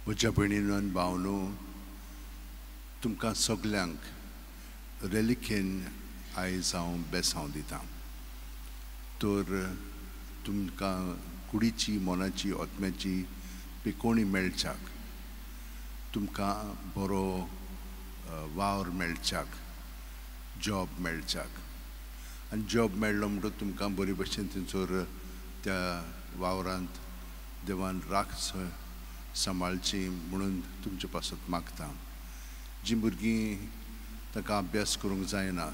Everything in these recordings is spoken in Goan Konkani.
म्हज्या भयणीनो आनी भावनो, तुमकां सगल्यांक रेलिकेन आयज हांव बेसांव दितां। तर तुमकां कुडीची, मनाची, आत्म्याची पिकोणी मेळच्याक, तुमकां बरो वावर मेळच्याक, जॉब मेळच्याक, आनी जॉब मेळ्ळो म्हणटकच तुमकां बरे भशेन थंयसर त्या वावरांत देवान राख सांबाळची म्हणून तुमचे पासत मागता। जीं भुरगीं तांकां अभ्यास करूंक जायना,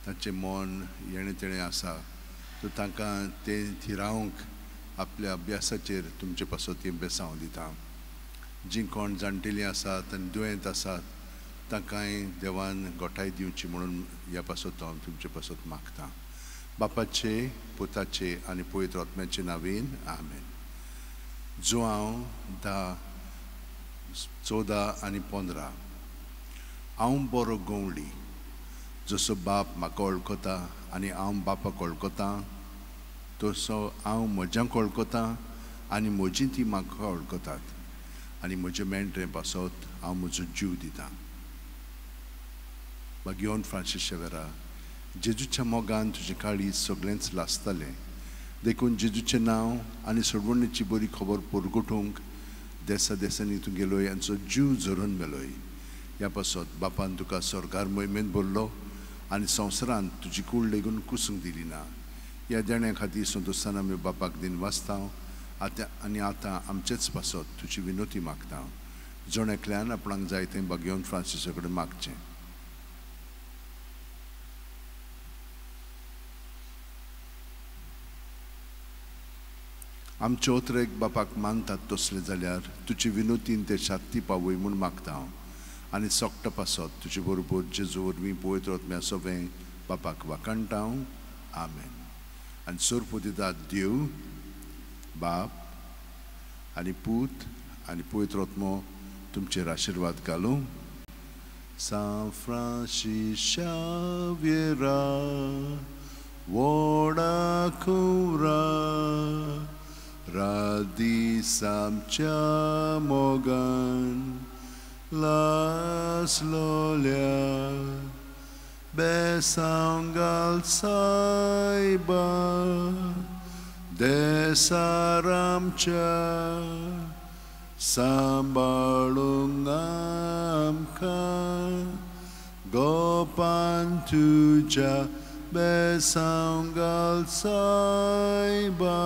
तांचें मन येणें तेणें आसा, तर तांकां तें थिरावंक आपल्या अभ्यासाचेर तुमचे पासत ती बेसांव दिता। जीं कोण जाणटेलीं आसात आनी दुयेंत आसात तांकांय देवान गोठाय दिवची म्हणून ह्या पासत हांव तुमचे पासत मागता। बापाचे, पुताचे आनी पवित्र आत्म्याचे नांवेन आमेन। जुआंव 10, 14 आनी 15। हांव बरो गवळी, जसो बाप म्हाका वळखता आनी हांव बापाक वळखता, तसो हांव म्हज्यांक वळखता आनी म्हजी ती म्हाका वळखतात, आनी म्हजे मेंढरे पासत हांव म्हजो जीव दितां। बागियोन फ्रांसीस शेवेरा, जेजूच्या मोगान तुजें काळीज सगळेंच लासतालें, देखून जेजूचें नांव आनी सोडवणेची बरी खबर परगटूंक देसा देसांनी तूं गेलोय आनी जीव झरोवन मेलोय। ह्या पासत बापान तुका सरकार मोहिमेंत भरलो आनी संवसारांत तुजी कूड लेगून कुसूंक दिली ना। ह्या देण्या खातीर संतोशान आमी बापाक दिन वाचता आतां आनी आतां आमचेच पासत तुजी विनोती मागता। जण एकल्यान आपणाक जाय तें बागियोन फ्रांसिसा कडेन मागचें। आमचे ओतरेक बापाक मानतात तसलें जाल्यार तुजी विनोतीन ते शांती पावय म्हूण मागता हांव, आनी सोकटा पासत तुजे बरोबर जेजू वरवीं पवित्र आत्म्या सोबें बापाक वाखाणटा हांव। आमेन। आनी सोरपोदितात देव बाप आनी पूत आनी पवित्र आत्मो तुमचेर आशिर्वाद घालूं। सांत फ्रांसीस शाव्येरा व्हडा कुंवरा, रात दीस आमच्या मोगान लासलोल्या, बेसांव घाल सायबा देसार आमच्या, सांबाळूंक आमकां गोपान तुज्या, बेसांव घाल सायबा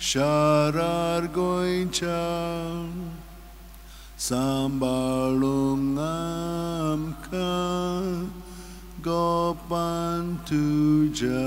शारार गोंयच्या, सांबाळूंक आमकां गोपान तुज्या।